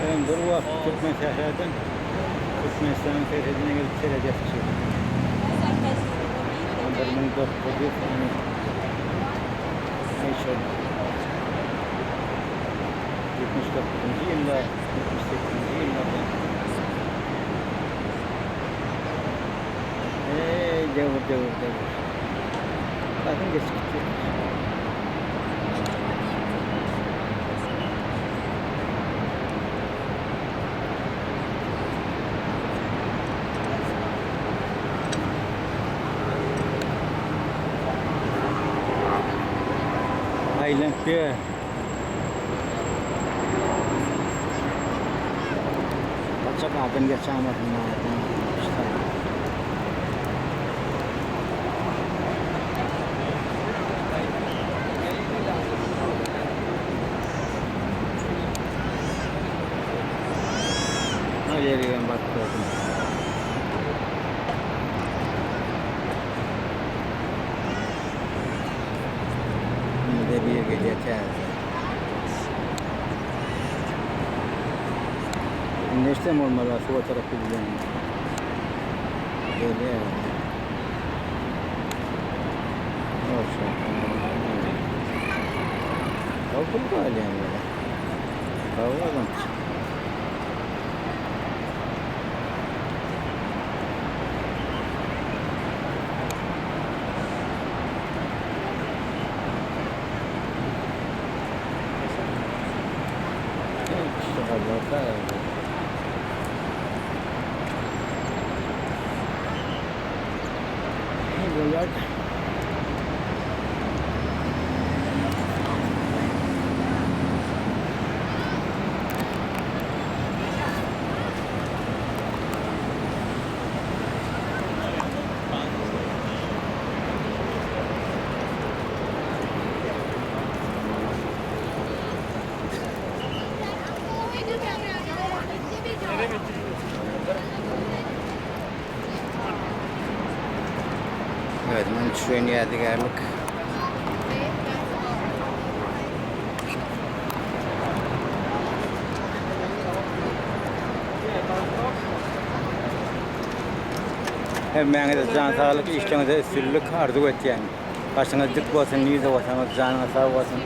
Öň bir wagt türkmen sähradan Türkmenistanyň serhedine gelip seredýärdi. 1900 sany aý şol 79-njy ýylda, 78-nji ýyllarda. Eý, döwür, döwür, döwür. Basym geçip gitdi. Aýlanyp ýör. Gaçak adam geçämesin adam. Her ýerigem baryp gördüm. Indi bir gelýär täze. Indi işlem bolmaly, suwa tarap gidilýän. Gelýär. Howpul galýan ýere. Howalym. Bolýar. Evet, men düşen ýadygärlik. Hemmäňize jan saglyk, işleriňizde üstünlik arzuw etýän. Başyňyz dik bolsun, nirde bolsaňyz janyňyz sag bolsun.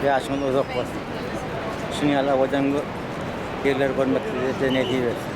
Ýaşyňyz uzak bolsun. Şuny ýaly owadan ýerleri görmek size-de nesip etsin.